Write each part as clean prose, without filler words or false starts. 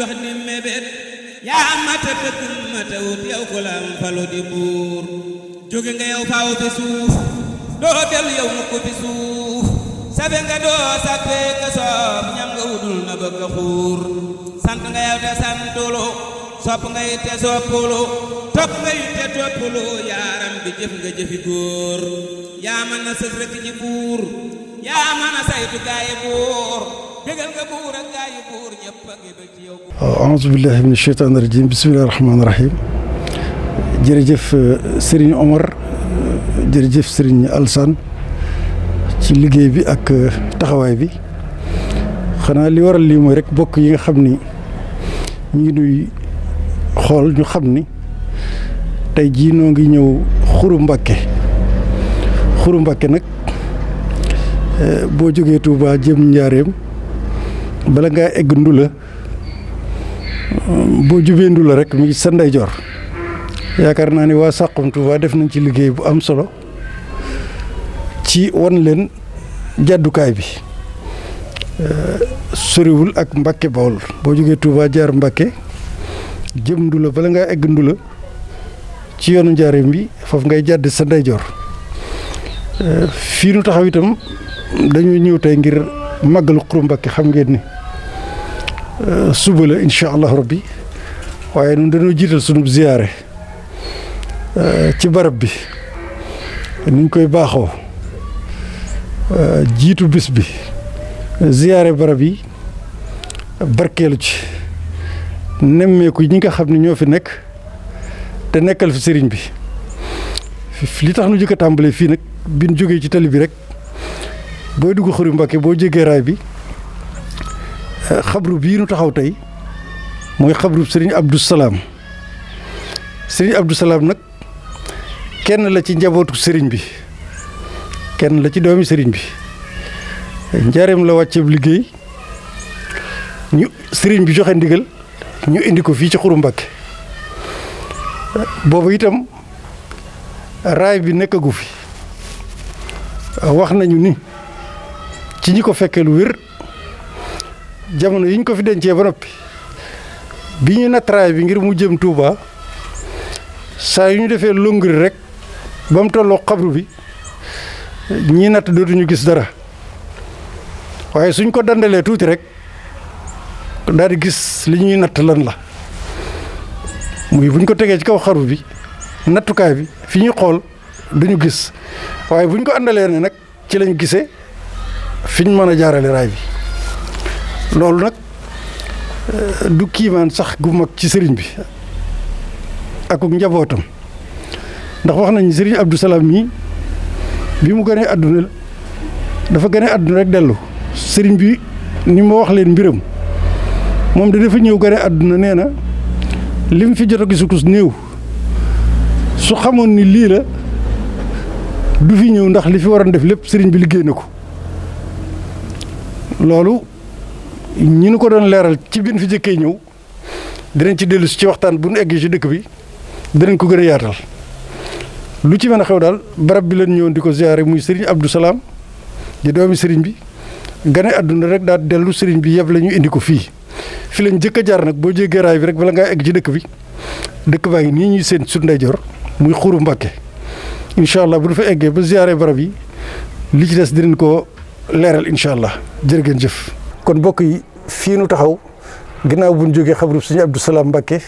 wax ni mébét yaa mata bëgg mata wut yow ko la am falu di buur jóge nga yow faaw fi suuf doo dellu yow mukk fi suuf sabe nga doo sappe ka soob ñam nga wudul na bëgg xuur sant nga yow te santulu sopp nga it te soppulu topp nga it te toppulu yaaram bi jëf nga jëfi góor yaa mën na sës rek ci buur yaa mën a saytu gaayi buur bégal nga buur ak gaayi buur ñëpp a ngi bëgg ci yow. a'uuzu billahi mina shaytaani rajiim bismillahi rahmaani rahiim jërëjëf Serigne Omar jërëjëf Serigne Alsane ci liggéey bi ak taxawaay bi xanaa li waral lii mooy rek bokk yi nga xam ni ñu ngi nuy xool ñu xam ni tey jii noo ngi ñëw Xuru Mbàkke nag boo jógee Touba jëm Njaareem bala ngaa egg Ndula boo jubee Ndula rek mu ngi sa ndeyjoor yaakaar naa ni waa Saxum Touba def nañ ci liggéey bu am solo ci wan leen jàddukaay bi soriwul ak Mbàkke Bawol boo jógee Touba jaar Mbàkke jëm Ndula bala ngaa egg Ndula ci yoonu Njaareem bi foofu ngay jàdd sa ndeyjoor fii nu taxaw itam dañu ñëw tey ngir màggalu Xuru Mbàkke xam ngeen ni suba la incha allahu rabbi waaye ñun dañoo jiital sunu ziyaare ci barab bi niñ koy baaxoo jiitu bis bi ziyaare barab yi barkeelu ci nemmeeku ñi nga xam ne ñoo fi nekk te nekkal fi sëriñ bi li tax nu jëkk a tàmbalee fii nag bi ñu jógee ci tali bi rek booy dugg Xuru Mbàkke boo jégee raay bi xabru bii nu taxaw tey mooy xabru sëriñ Abdou Salaam sëriñ Abdou Salaam nag kenn la ci njabootu sëriñ bi kenn la ci doomi sëriñ bi njaareem la wàcceeb liggéey ñu sëriñ bi joxe ndigal ñu indi ko fii ci Xuru Mbàkke boobu itam raay bi nekkagu fi wax nañu ni ci ñi ko fekkee lu wér jamono yi ñu ko fi dencee ba noppi bi ñu natt raay bi ngir mu jëm Touba saa yu ñu defee longri rek ba mu tolloo xabru bi ñii natt dootuñu gis dara waaye suñ ko dandalee tuuti rek daal di gis li ñuy natt lan la muy buñ ko tegee ci kaw xabru bi nattukaay bi fi ñuy xool duñu gis waaye buñ ko àndalee ne nag ci lañ gisee fiñ mën a jaarale raay bi loolu nag du kiimaan sax gu mag ci sëriñ bi ak njabootam ndax wax nañ sëriñ Abdou Salaam mii bi mu gënee àdduna dafa gënee àdduna rek dellu sëriñ bi ni ma wax leen mbiram moom da dafa ñëw gënee àdduna nee na lim fi jot a gisukus néew su xamoon ni lii la du fi ñëw ndax li fi waroon def lépp sëriñ bi liggéey na ko loolu ñi nu ko doon leeral ci biir fi jëkkee ñëw dinañ ci dellu ci waxtaan bu nu eggee ci dëkk bi dinañ ko gën a yaatal lu ci mën a xew daal barab bi leen ñëwoon di ko ziyaare muy sëriñ Abdou Salaam di doomi sëriñ bi gane àdduna rek daal dellu sëriñ bi yëpp la ñu indi ko fii fi lañ jëkk a jaar nag boo jéggee raay bi rek bala ngaa egg ci dëkk bi dëkk baa ngi nii ñuy seen su ndeyjoor muy Xuru Mbàkke incha allah bu du fa eggee ba ziyaare barab yi li ci des dinañ ko leeral incha allah jërë ngeen jëf. kon mbokk yi fii nu taxaw ginnaaw bu ñu jógee xabru sëriñ Abdou Salaam Mbàkke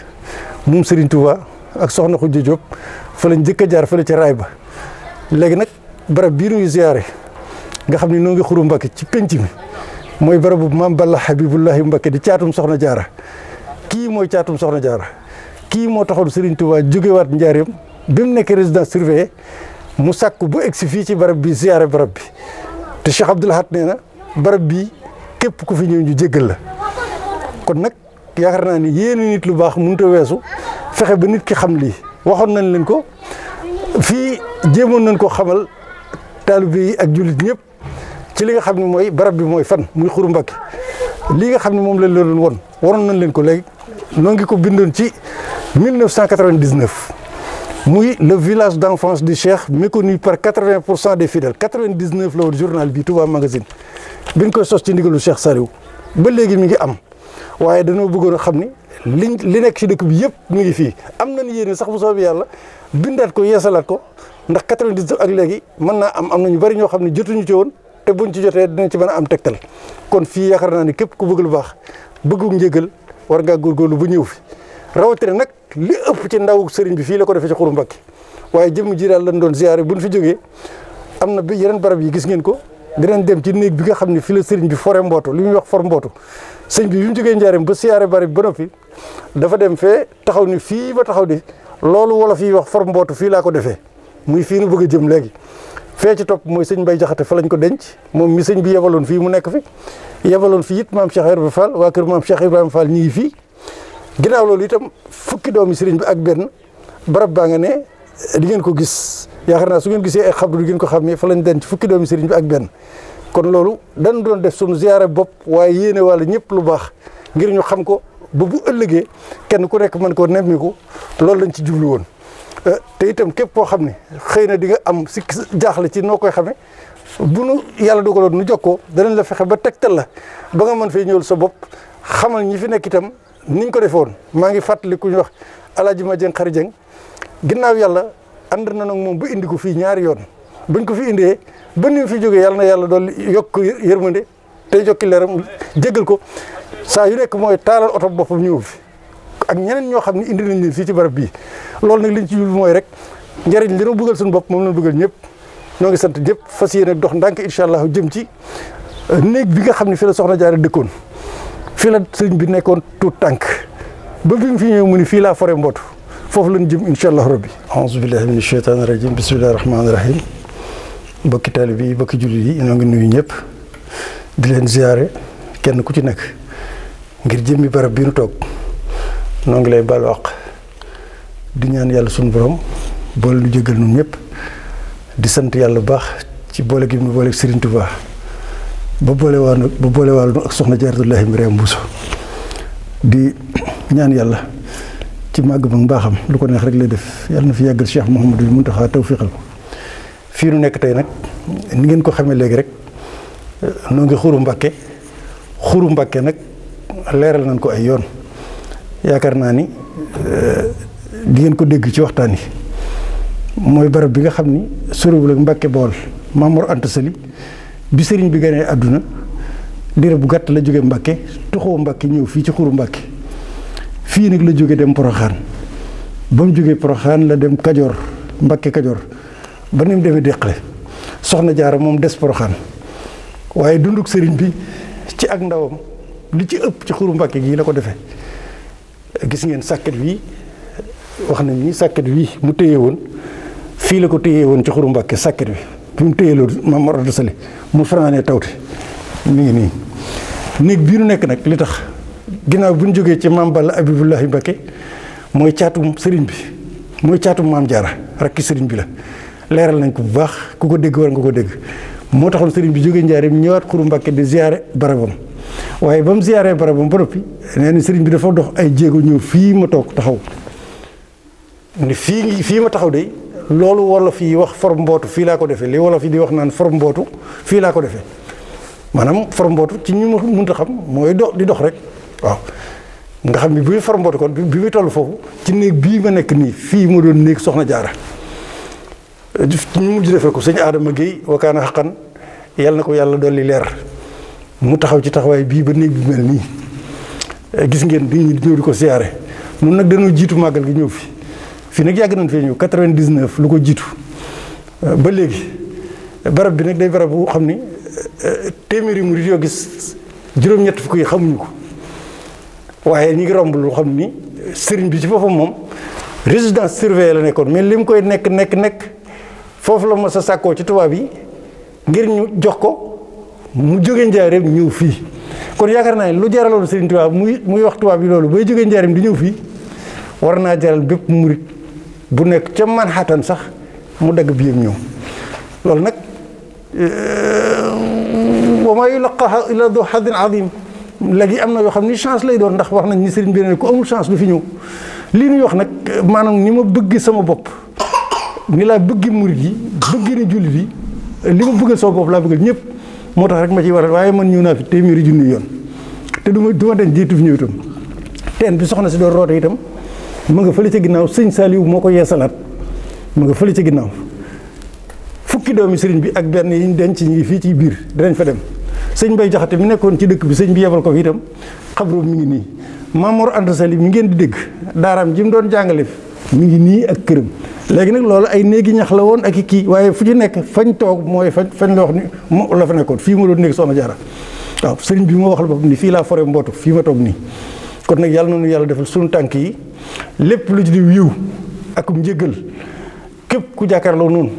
moom Serigne Touba ak Soxna Khoudia Diop fa lañ jëkk a jaar fële ca raay ba léegi nag barab bii nuy ziyaare nga xam ne noo ngi Xuru Mbàkke ci penc mi mooy barabu maam Balla Habibullahi Mbàkke di caatum Soxna Jaara kii mooy caatum Soxna Jaara kii moo taxoon Serigne Touba jógewaat Njaareem bi mu nekk résidence surveillée mu sàkku bu egsi fii ci barab bi ziyaare barab bi te Cheikh Abdoul Ahad nee na barab bii képp ku fi ñëw ñu jéggal la kon nag yaakaar naa ni yéen nit lu baax mënut a weesu fexe ba nit ki xam lii waxoon nañ leen ko fii jéemoon nañ ko xamal taalibe yi ak jullit ñëpp ci li nga xam ne mooy barab bi mooy fan muy Xuru Mbàkke lii nga xam ne moom lañ leen woon waroon nañ leen ko léegi noo ngi ko bindoon ci 1999 muy le village d'enfance du Cheikh méconnu par 80% des fidèles 99 la woon journal bi Touba Magazine bi ñu koy sos ci ndigalu Cheikh Saliou ba léegi mi ngi am waaye dañoo bëggoon a xam ni li nekk ci dëkk bi yëpp mu ngi fii am nañ yéene sax bu soobee yàlla bindaat ko yeesalaat ko ndax 99 ak léegi mën naa am na ñu bari ñoo xam ne jotuñu ci woon te buñ ci jotee dinañ ci mën a am tegtal kon fii yaakaar naa ni képp ku bëgg lu baax bëggu njëgal war ngaa góorgóorlu bu ñëw fi rawatina nag li ëpp ci ndaw sëriñ bi fii la ko defee ci Xuru Mbàkke waaye jëmm ji daal lañ doon ziare buñ fi jógee am na bi yeneen barab yi gis ngeen ko dinañ dem ci néeg bi nga xam ne fii la sëriñ bi fore mbootu li ñuy wax for mbootu sëñ bi mu jógee njaareem ba siyaare bari ba noppi dafa dem fee taxaw ni fii ba taxaw di loolu wolof yi wax for mbootu fii laa ko defee muy fii nu bëgg a jëm léegi fee ci topp mooy sëñ Mbay Jaxate fa lañ ko denc moom mi sëñ bi yebaloon fii mu nekk fi yebaloon fii it maam Cheikh Ibrahima Fall waa kër maam Cheikh Ibrahima Fall ñi ngi fii ginnaaw loolu itam fukki doomi sëriñ bi ak benn barab baa nga ne di ngeen ko gis yaakaar naa su ngeen gisee ay xabru di ngeen ko xam ne fa lañ denc fukki doomi sëriñ bi ak benn kon loolu dañ doon def suñu ziyaare bopp waaye yéene wàlla ñëpp lu baax ngir ñu xam ko ba bu ëllëgee kenn ku nekk mën koo nemmiku loolu lañ ci jublu woon te itam képp koo xam ne xëy na di nga am si jaaxle ci noo koy xamee bu nu yàlla dogaloon nu jokkoo danañ la fexe ba tegtal la ba nga mën fee ñëwal sa bopp xamal ñi fi nekk itam niñ ko defoon maa ngi fàttali ku ñu wax Alaaji Ma Jeng Xari Jeng ginnaaw yàlla ànd na nag moom ba indi ko fii ñaari yoon buñ ko fi indee ba ni mu fi jógee yàlla na yàlla doon yokk yërmande tey jokki leeram jégal ko saa yu nekk mooy taalal oto boppam ñëw fi ak ñeneen ñoo xam ne indi nañ leen fii ci barab bii loolu nag liñ ci jublu mooy rek njëriñ li nu bëggal suñu bopp moom la bëggal ñëpp ñoo ngi sant ñëpp fas yéene dox ndànk incha allah jëm ci néeg bi nga xam ne fi la soxna Jaara dëkkoon fii la sëriñ bi nekkoon tuut tànk ba bi mu fi ñëw mu ni fii laa fore mbootu foofu lañ jëm incha allah rabbi aouzu billahi min asheytaani rajim bismillahi rahmaani rahim bokki taalibe yi bokki jullit yi ñoo ngi nuyu ñëpp di leen ziare kenn ku ci nekk ngir jëmmi barab bi nu toog noo ngi lay baal waq di ñaan yàlla suñu borom boole nu jéggal nun ñëpp di sant yàlla bu baax ci boole gi mu boole Serigne Touba ba boole waal ak soxna Jaaratullaahi Mariama Bousso di ñaan yàlla ci màgg ba mbaaxam lu ko neex rek lay def yàlla na fi yàggal Cheikh Mouhamadou Mountakha tawfiqal ko fii nu nekk tey nag ni ngeen ko xamee léegi rek noo ngi Xuru Mbàkke nag leeral nañ ko ay yoon yaakaar naa ni di ngeen ko dégg ci waxtaan yi mooy barab bi nga xam ni soriwul ak Mbàkke Bawol Maam Mor Anta Sali bi sëriñ bi ganee àdduna diir bu gàtt la jóge Mbàkke tuxoo Mbàkke ñëw fii ci Xuru Mbàkke fii nag la jóge dem Poroxaan ba mu jógee Poroxaan la dem Kajoor Mbàkke Kajoor ba ni mu demee Déqale soxna Jaara moom des Poroxaan waaye dunduk sëriñ bi ci ak ndawam li ci ëpp ci Xuru Mbàkke gii la ko defee gis ngeen sàkket wi wax nañ ni sàkket wi mu téye woon fii la ko téye woon ci Xuru Mbàkke sàkket wi bi mu téye loolu Maam Mor Anta Sali mu fanaanee tawte mi ngi nii néeg bii nu nekk nag li tax ginnaaw bu ñu jógee ci Maam Balla Abibullahi Mbàkke mooy caatum sëriñ bi mooy caatum Maam Jaara rakki sëriñ bi la leeral nañ ko bu baax ku ko dégg war nga ko dégg moo taxoon sëriñ bi jógee Njaaréem ñëwaat Xuru Mbàkke di ziyaare barabam waaye ba mu ziyaaree barabam ba noppi nee na sëriñ bi dafa dox ay jéego ñëw fii ma toog taxaw ni fii ma taxaw de loolu wolof yi wax for mbootu fii laa ko defee li wolof yi di wax naan for mbootu fii laa ko defee maanaam for mbootu ci ñu ma mënta xam mooy di dox rek waaw nga xam ni buy for mbootu kon bi muy toll foofu ci néeg bii ma nekk nii fii ma doon néeg soxna Jaara ñu mujj defee ko sëñ Adama Guèye wakaana xaqan yàlla na ko yàlla dolli leer mu taxaw ci taxawaay bii ba néeg bi mel nii gis ngeen di ñëw di ko siyaare nun nag dañoo jiitu màggal gi ñëw fii nag yàgg nañ fee ñëw 99 lu ko jiitu ba léegi barab bi nag day barab bu xam ni téeméeri murit yoo gis juróom-ñett fukk yi xamuñu ko waaye ñi ngi romb lu xam ni sëriñ bi ci boppam moom résidence surveillée la nekkoon mais li mu koy nekk foofu la ma sa sàkkoo ci tubaab yi ngir ñu jox ko mu jógee Njaaréem ñëw fii kon yaakaar naa ne lu jaraloon sëriñ tubaab muy wax tubaab yi loolu bay jógee Njaaréem di ñëw fii war naa jaral bépp murit bu nekk ca Manhattan sax mu dagg bi ñëw loolu nag wa maa yulaqaahaa illaa duu hazzin aziim léegi am na yoo xam ni chance lay doon ndax wax nañ ni sëriñ bi ne ku amul chance du fi ñëw lii ñuy wax nag maanaam ni ma bëgg sama bopp ni laa bëgg murit yi bëgg ni jullit yi li ma bëggal sama bopp laa bëggal ñëpp moo tax rek ma ciy waral waaye man ñëw naa fi téeméeri junni yoon te du ma den jiitu fi ñëw itam teen bi soxna si doon roote itam ma nga fële ca ginnaaw sëñ Saliou moo ko yeesalaat ma nga fële ca ginnaaw fukki doomi sëriñ bi ak benn yi ñu denc ñi fii ci biir dinañ fa dem sëñ Mbay Jaxate mi nekkoon ci dëkk bi sëñ bi yebal ko fi itam xabroom mi ngi nii Mamour Anta Sali mi ngeen di dégg daaraam ji mu doon jàngale mi ngi nii ak këram léegi nag loolu ay néegi ñax la woon ak i kii waaye fu ci nekk fañ toog mooy fañ la wax ni moo la fa nekkoon fii ma doon néeg Soxna Jaara waaw sëriñ bi moo waxal boppam ni fii laa fore mbootu fii ma toog nii kon nag yàlla noonu yàlla defal suñu tànk yi lépp lu ci di yiw ak njëggal képp ku jàkkaarloo noonu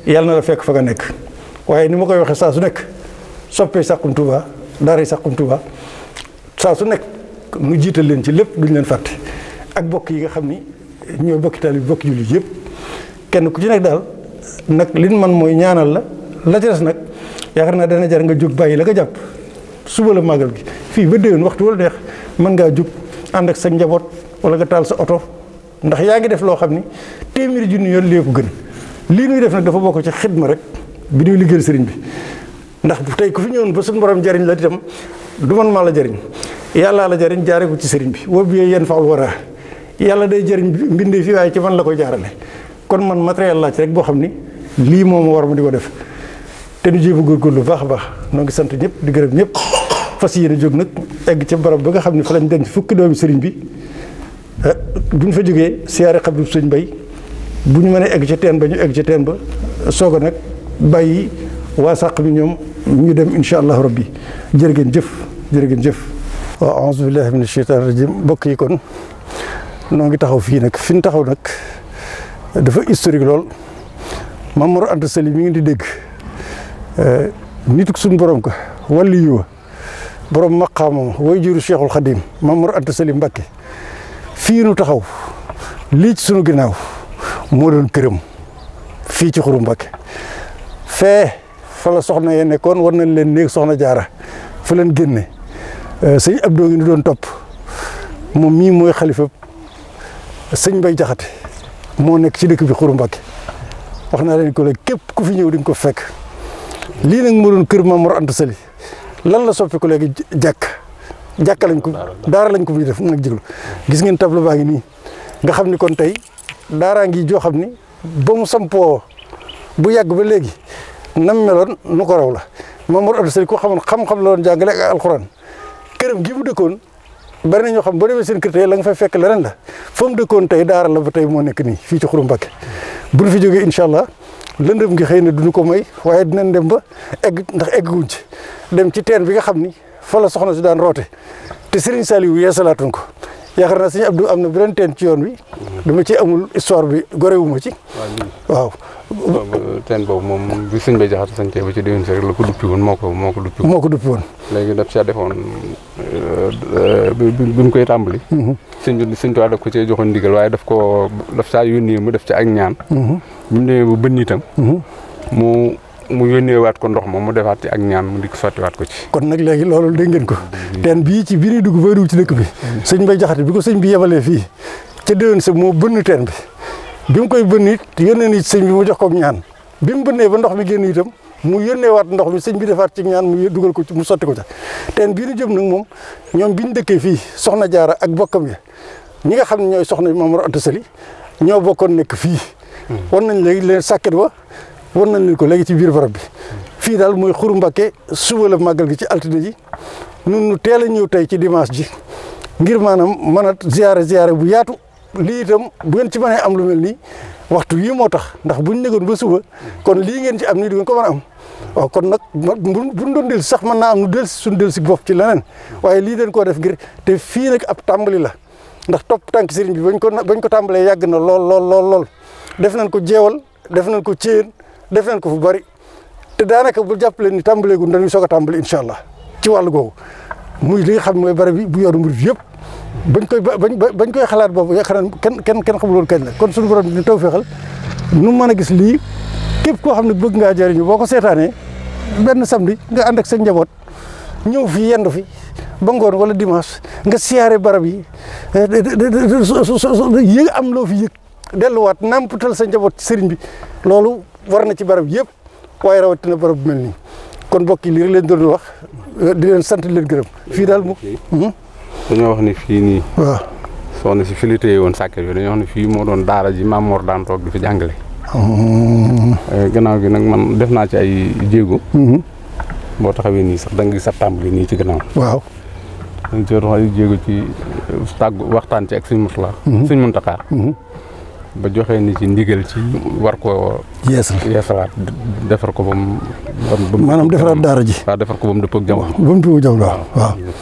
yàlla na la fekk fa nga nekk waaye ni ma koy waxee saa su nekk soppee Saxum Touba daara Saxum Touba saa su nekk nu jiital leen ci lépp duñ leen fàtte ak bokk yi nga xam ni ñooy bokki taalibe bi bokki jullit yëpp kenn ku ci nekk daal nag liñ man mooy ñaanal la ca des nag yaakaar naa dana jar nga jóg bàyyi la nga jàpp suba la màggal gi fii ba déwén waxtu wala neex mën ngaa jóg ànd ak sa njaboot wala nga taal sa oto ndax yaa ngi def loo xam ni téeméeri junni yoon lee ko gën lii nuy def nag dafa bokk ci xidma rek bi ñuy liggéeyal sëriñ bi ndax tey ku fi ñëwoon ba suñu borom jariñ la itam du man maa la jariñ yàllaa la jariñ jaare ko ci sëriñ bi woo biyee yenn faul war a yàlla day jëriñ mbindee fi waaye ci man la koy jaarale kon man matériel laa ci rek boo xam ni lii moom war ma di ko def te ñu jéem a góorgóorlu bu baax a baax noo ngi sant ñëpp di gërëm ñëpp fas yéene jóg nag egg ca barab ba nga xam ne fa lañ denc fukki doomi sëriñ bi bu ñu fa jógee siyaare xabru sëñ Mbay bu ñu mënee egg ca teen ba ñu egg ca teen ba soog a nag bàyyi waa sàq mi ñoom ñu dem incha allahu rabbi jërë ngeen jëf jërë ngeen jëf waaw auzu billahi mina sheytaani rajim mbokk yi kon noo ngi taxaw fii nag fi ñu taxaw nag dafa historique lool Mamour Anta Sali mi ngi di dégg nituk suñu borom ko wàllu yiwa borom maqaamam way juru Cheikhul Khadim Mamour Anta Sali Mbacké fii nu taxaw lii ci sunu ginnaaw moo doon këram fii ci Xuru Mbacké fee fa la soxna yee nekkoon war nañ leen néeg Soxna Jaara fa leen génne sëñ Abdou ngi ni doon topp moom mii mooy xalifa sëñ Mbay Jaxate moo nekk ci dëkk bi Xuru Mbacké wax naa leen ko la képp ku fi ñëw di nga ko fekk lii nag moo doon kër Mamour Anta Sali lan la soppi ko léegi jàkka lañ ko daara lañ ko muy def nag jéglu gis ngeen tableau baa ngi nii nga xam ni kon tey daaraa ngi joo xam ni ba mu sampoo bu yàgg ba léegi nam meloon nu ko raw la Mamour Anta Sali ko xamoon xam-xam la doon jàngale ak alxuraan këram gi mu dëkkoon bari na ñoo xam boo demee seen kër tey la nga fay fekk leneen la fa mu dëkkoon tey daara la ba tey moo nekk nii fii ci Xuru Mbacké bu ñu fi jógee incha allah lëndëm ngi xëy na duñu ko may waaye dinañ dem ba egg ndax egguñ ci dem ci teen bi nga xam ni fa la soxna si daan roote te Serigne Saliou yeesalaatoon ko yaakaar naa sëñ Abdou am na beneen teen ci yoon wi dama ci amul histoire bi gorewuma ci waaw teen boobu moom bi sëñ Bay Jaxate sañtee ba ci déwén si rek la ko duppi woon moo ko duppi woon léegi daf caa defoon bi mu koy tàmbali sëñ Tuubaa daf ko cee joxoon ndigal waaye daf caa yónnee mu def ci ak ñaan bi mu demee ba bënn itam mu yónnee waat ko ndox moom mu defaat ci ak ñaan mu di ko sottiwaat ko ci kon nag léegi loolu dégg ngeen ko teen bii ci biir dugg bay dugg ci dëkk bi sëñ Mbay Jaxate bi ko sëñ bi yebalee fii ca déwén sa moo bënn teen bi mu koy bënn it yónnee ni sëñ bi mu jox ko ñaan bi mu bënnee ba ndox mi génn itam mu yónnee waat ndox mi sëñ bi defaat ci ñaan mu dugal ko ci mu sotti ko ca teen bii nu jëm nag moom ñoom bi ñu dëkkee fii Soxna Jaara ak bokkam ya ñi nga xam ne ñooy soxna Mamour Anta Sali ñoo bokkoon nekk fii wan nañ léegi leen sàkket ba wan nañ leen ko léegi ci biir barab bi fii daal mooy Xuru Mbacké suba la màggal gi ci altine ji nun nu teel a ñëw tey ci dimanche ji ngir maanaam mën a ziyaare bu yaatu lii itam bu ngeen ci mënee am lu mel nii waxtu yii moo tax ndax buñ negoon ba suba kon lii ngeen ci am nii du ngeen ko mën a am waaw kon nag buñ doon dellu sax mën naa am nu dellu si suñu dellu si bopp ci leneen waaye lii dañ koo def ngir te fii nag ab tàmbali la ndax topp tànk sëriñ bi bañ ko tàmbalee yàgg na lool def nañ ko jeewal def nañ ko céen def nañ ko fu bari te daanaka bu jàppale ni tàmbaleegul dañuy soog a tàmbali incha allah ci wàllu googu muy li nga xam mooy barab bi bu yoru murid yëpp bañ koy xalaat boobu yaakaar naa kenn xamul woon kañ la kon suñu borom dina taw feexal nu mën a gis lii képp koo xam ne bëgg ngaa jëriñu boo ko seetaanee benn samedi nga ànd ak sa njaboot ñëw fi yendu fi ba ngoon wala dimanche nga siyaare barab yi yëg am loo fi yëg delluwaat namputal sa njaboot ci sëriñ bi loolu war na ci barab yëpp waaye rawatina barab bu mel nii kon mbokk yi lii leen doon wax di leen sant leen gërëm fii daal mu. dañoo wax ni fii nii. waaw soxna si fi la téye woon sàkket bi dañoo wax ni fii moo doon daara ji Maam Mor daan toog di fi jàngale. gannaaw gi nag man def naa ci ay jéego. boo taxawee nii sax da nga gis sa tàmbali nii ci gannaaw. waaw. dañ ci dox ay jéego ci waxtaan ci ak suñ Murtala. suñ Muntaxa. ba joxee ni ci ndigal ci war koo. yeesalaat defar ko ba mu. maanaam defaraat daara ji. waaw defar ko ba mu dëppoo ak jamono. ba mu dëppoo ak jamono waaw.